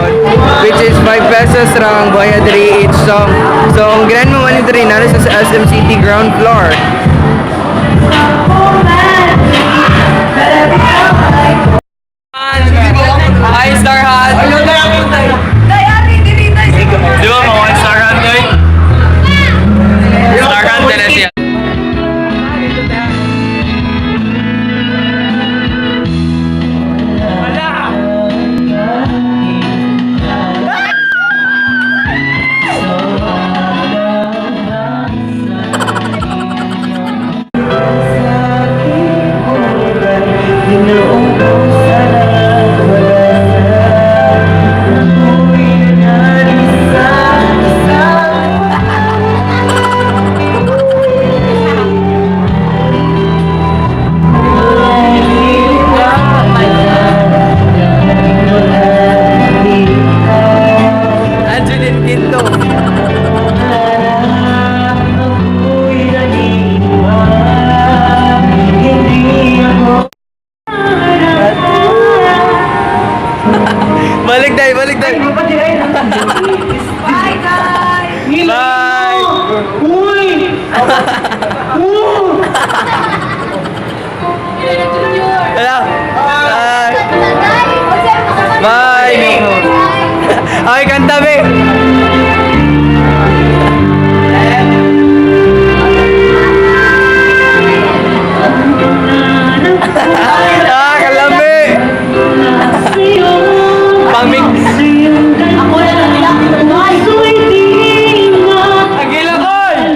karon, which is 5 pesos ra ang bayad diri each song. So ang Grand Mawani diri naa sa SM City ground floor. Hi, Star Hunt! Di ba mga one Star Hunt eh? Star Hunt na siya. Angeline Quinto. Balik tayo, balik tayo. Bye, guys! Bye! Hello. Bye! Bye! Okay, kanta, be! Ah, kalami! Pamig... Ako na lang nila. Agilakon!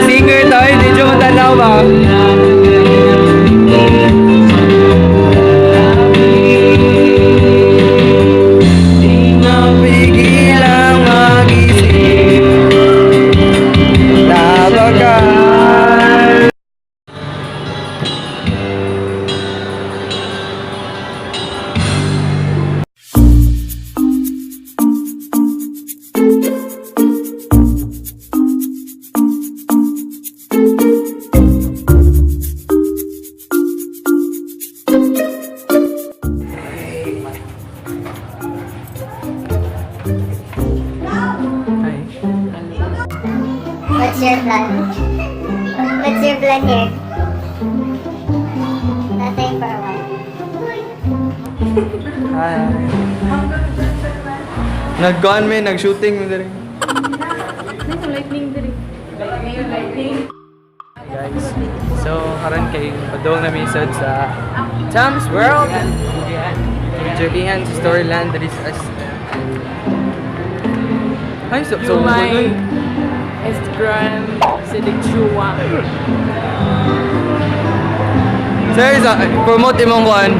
Singer tayo, medyo matanaw ba? Di mapigilang mag-isip na baka. Hi. What's your plan? What's your plan here? Nothing for a while. Hi. Nag-gone me, nag-shooting mo diri. Guys, so karon kay padung na mi sad sa Tom's World. Jogihan sa Storyland diri sa SM. Ay, so My Instagram, Sidig Chua. Sir, sa, promote imong kuan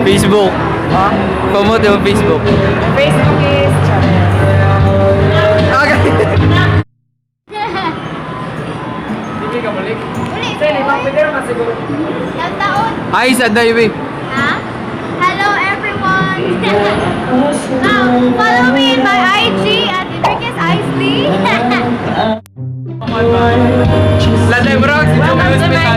Facebook. Ha? Promote imong Facebook. Facebook is Okay. Hindi ka balik. Uli! Ilang taon? Ay, sa daywe. Ha? Hello everyone! Now, follow me in my IG at Enriquez Isley. Laday bro, si Joey Welcome to my Hospital.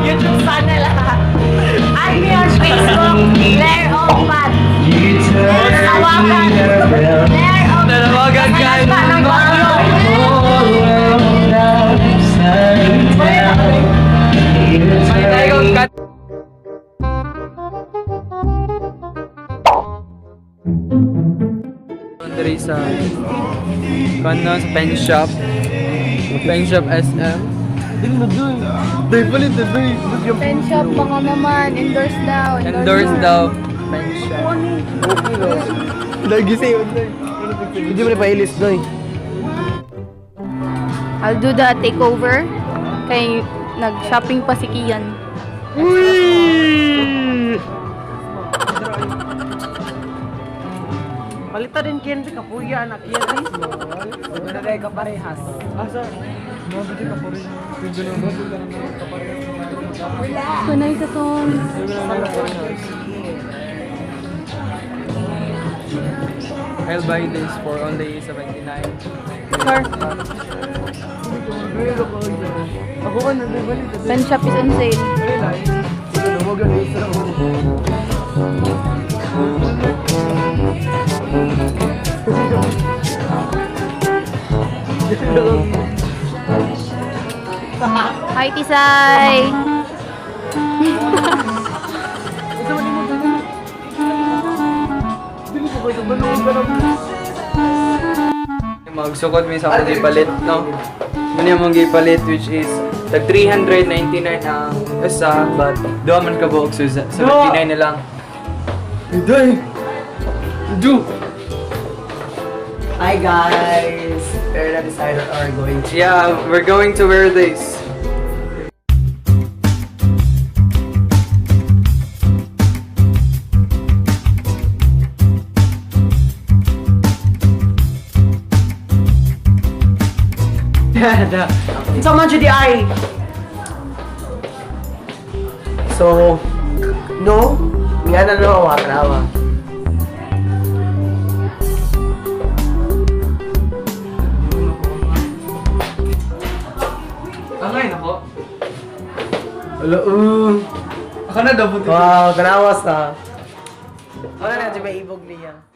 YouTube channel. Channel. YouTube channel. Add me on Facebook, Blair Opat. Tawagan. Blair Opat. Nanawagan ka ng bagyo. May tayo kat. Diri sa kano sa pen shop. Pen shop SM. Dai palit dai. Pen shop baka naman. Endorse daw. Endorse daw. Pen shop. Lagi sa'yo. Hindi mo na pailis doy. I'll do the takeover. Kay nag-shopping pa si Kian. Uy! Palita din Ken, kapuya anak yan. Wala ka parehas. Asa? Mabili ka pa rin. So nice song. I'll buy this for only 79. Sure. Ako ka na, balik. Pen shop is on sale. Hi, Tisay! Magsukot mi sa akong gipalit, no? Muna yung mong gipalit, which is tag 399 ang isa, but duha man ka buok, so 79 na lang. Iday! Do! Hi guys! We're not decided are going to. Yeah, we're going to wear this. Sa man jud ay. So, no, nga na no, wa trawa. Angay nako. Ala, Ako na dapat. Wow, tanawas na. Wala na, may ibog niya.